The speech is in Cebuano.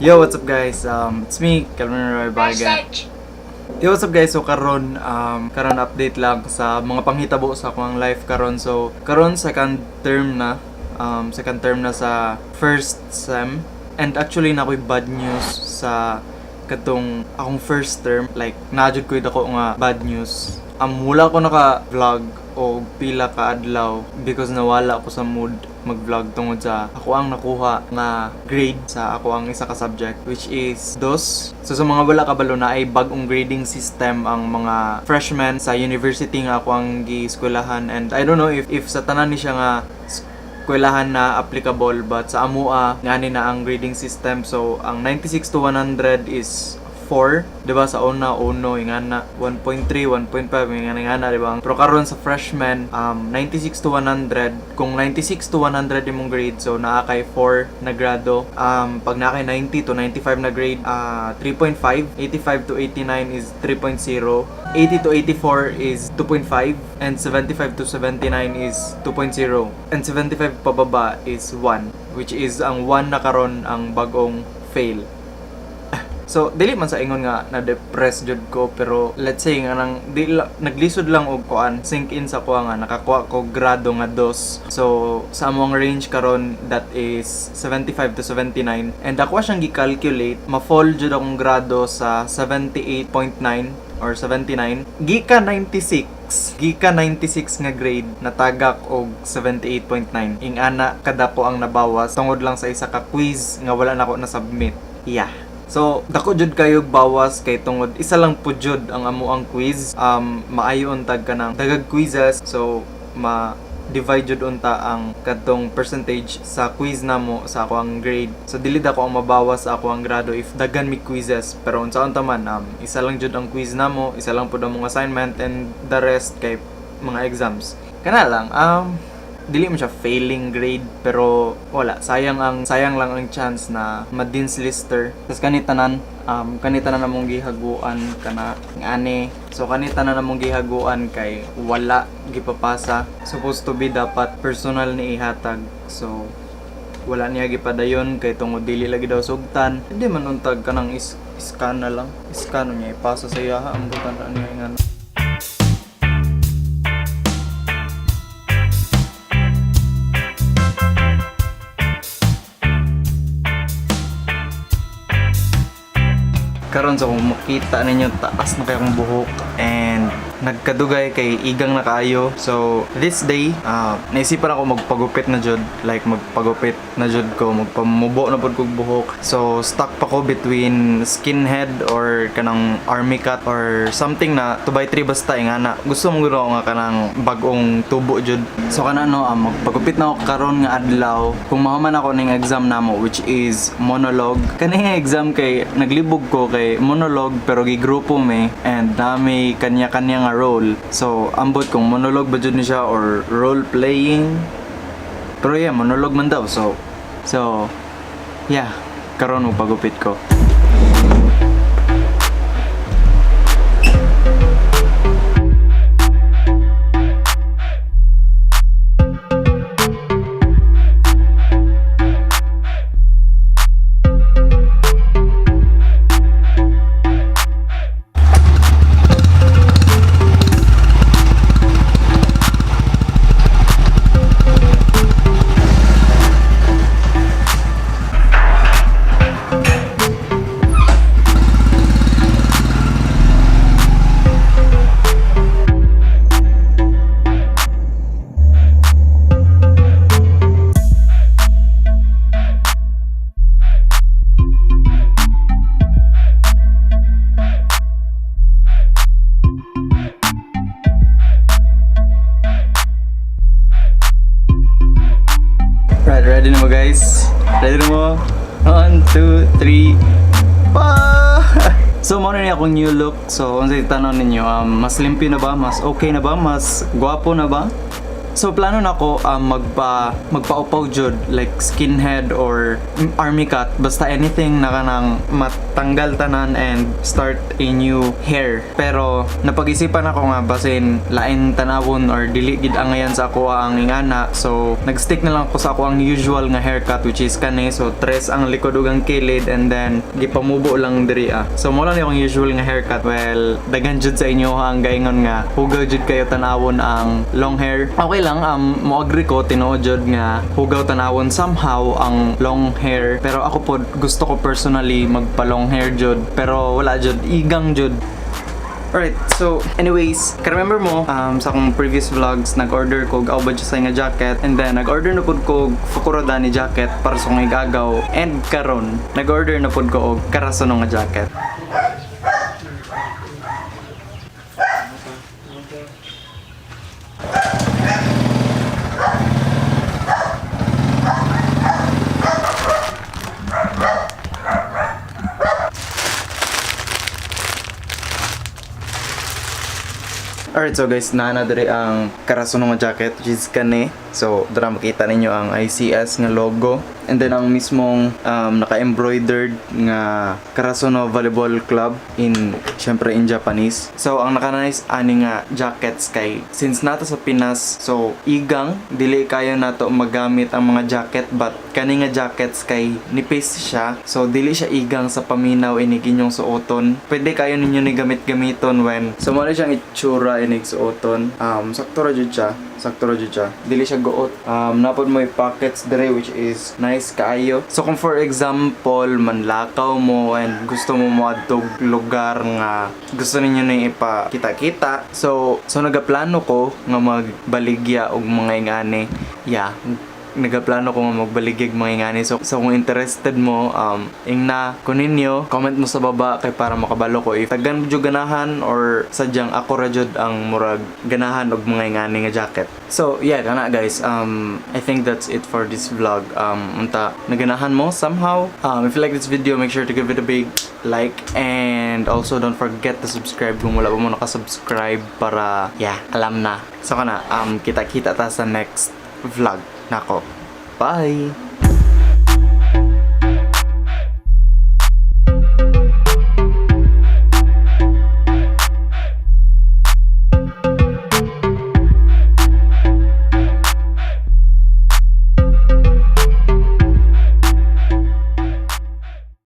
Yo, what's up, guys? It's me, Calvin Roy Baga. Yo, what's up, guys? So karon karon update lang sa mga panghitabo sa akong life karon. So karon second term na, second term na sa first sem. And actually na ako'y bad news sa katong akong first term. Like naa jud ko'y dako nga bad news. Wala ko naka-vlog o pila ka adlaw because nawala ko sa mood mag-vlog tungod sa ako ang nakuha nga grade sa ako ang isa ka subject, which is dos. So sa mga wala kabalo, na ay bag-ong grading system ang mga freshmen sa university nga ako ang gi-eskwelahan, and I don't know if sa tanan ni siya nga eskwelahan na applicable, but sa amoa ngani na ang grading system. So ang 96 to 100 is 4, 'di ba? Sa una, uno, ingana, 1.3, 1.5, ingana ingana, 'di ba? Pero karon sa freshman, 96 to 100, kung 96 to 100 imong grade, so naa kay 4 na grado. Pag naa kay 90 to 95 na grade, 3.5, 85 to 89 is 3.0, 80 to 84 is 2.5, and 75 to 79 is 2.0, and 75 pababa is 1, which is ang 1 na karon ang bagong fail. So, dili man sa ingon nga na-depress jud ko, pero let's say nga nang di la, naglisod lang og kuan, sink in sa kuha nga nakakuha ko grado nga dos. So, sa among range karon, that is 75 to 79, and ako siyang gi-calculate, ma-fall jud akong grado sa 78.9 or 79. Gika 96, gika 96 nga grade, natagak og 78.9. Ingana kadako ang nabawas tungod lang sa isa ka quiz nga wala nako na submit. Yeah. So, dako jud kayo bawas kay tungod isa lang po jud ang amo ang quiz. Maayo untag kanang dagag quizzes. So, ma divide jud unta ang kadtong percentage sa quiz namo sa ako ang grade. So dili dako ang mabawas sa ako ang grado if daghan mi quizzes. Pero unsaon ta man, isa lang jud ang quiz namo, isa lang pud ang mga assignment, and the rest kay mga exams. Kana lang, dili mo siya failing grade, pero wala, sayang lang ang chance na ma-dean's lister. Tas kani tanan among gihaguan, kana ngani. So kani tanan among gihaguan kay wala gipapasa. Supposed to be dapat personal ni ihatag, so wala niya gipadayon kay tungod dili lagi daw sugtan. Hindi man untag kanang is scan na lang, scan niya ipasa sa iya, ambutan ra niya nga. Karon, so kung makita ninyo, taas na kay akong buhok and nagkadugay kay igang na kaayo. So this day, naisipan ako magpagupit na jud, like magpagupit na jud ko, magpamubo na pud kog buhok. So stuck pa ko between skinhead or kanang army cut or something na 2x3, basta ingana. Gusto mo gud ako nga kanang bag-ong tubo jud. So kana no, magpagupit na ako karon nga adlaw kung mahuman ako ning exam namo, which is monologue. Kani nga exam kay naglibog ko kay monologue pero gigrupo mi and nami kanya-kanya nga role. So ambot kung monologue ba jud ni siya or role playing. Pero yeah, monologue man daw. So yeah, karon mo pagupit ko. Right, ready na mo, guys? Ready na mo? One, two, three, pa! So, mao na ni akong new look. So, unsay tan-aw ninyo, mas limpyo na ba? Mas okay na ba? Mas gwapo na ba? So plano nako magpaupaw jud, like skinhead or army cut, basta anything na kanang matanggal tanan and start a new hair. Pero napag-isipan ako nga basin lain tanawon or dili gid angayan sa ako ang ingana. So nag-stick na lang ako sa ako ang usual nga haircut, which is kani. So tres ang likod ug ang kilid and then gipamubo lang diri ah. So mo lang ni akong usual nga haircut. Well, daghan jud sa inyo ang gaingon nga hugaw jud kayo tanawon ang long hair. Okay lang, mo agree ko, tinuod jud nga hugaw tanawon somehow ang long hair. Pero ako pod, gusto ko personally magpa long hair jud. Pero wala jud, igang jud. Alright, so anyways, ka-remember mo sa akong previous vlogs, nag-order ko og Aoba Johsai nga jacket and then nag-order na pud ko og Fukurodani jacket para sa akong igagaw and karon nag-order na pud ko og Karasuno nga jacket. Alright, so guys, naa na diri ang Karasuno nga jacket, which is kani. So, dara makita ninyo ang ICS nga logo. And then ang mismong naka-embroidered nga Karasuno Volleyball Club in, syempre, in Japanese. So, ang naka-nice ani nga jackets kay since naa ta sa Pinas, so igang dili kayo nato magamit ang mga jacket, but kani nga jackets kay nipis siya. So, dili siya igang sa paminaw inig inyong suoton. Pwede kayo ninyo ni gamit-gamiton when so mo na siyang itsura inig suoton. Sakto ra jud siya. Sakto ra jud siya. Dili siya guot. Naa pod moy pockets dire, which is nice kaayo. So kung for example, manlakaw mo and gusto mo moadtog lugar nga gusto ninyo na ipakita-kita. So nagaplano ko nga magbaligya og mga ingani. Yeah, nagaplano ko nga magbaligyag mga ingani. So kung interested mo, ingna ko ninyo, comment mo sa baba kay para makabalo ko if daghan mo jud ganahan or sadyang ako ra jud ang murag ganahan og mga ingani nga jacket. So, yeah, kana guys. I think that's it for this vlog. Unta, naganahan mo somehow. If you like this video, make sure to give it a big like and also don't forget to subscribe kung wala pa mo nakasubscribe para, yeah, alam na. So kana, kita-kita ta sa next vlog nako. Bye!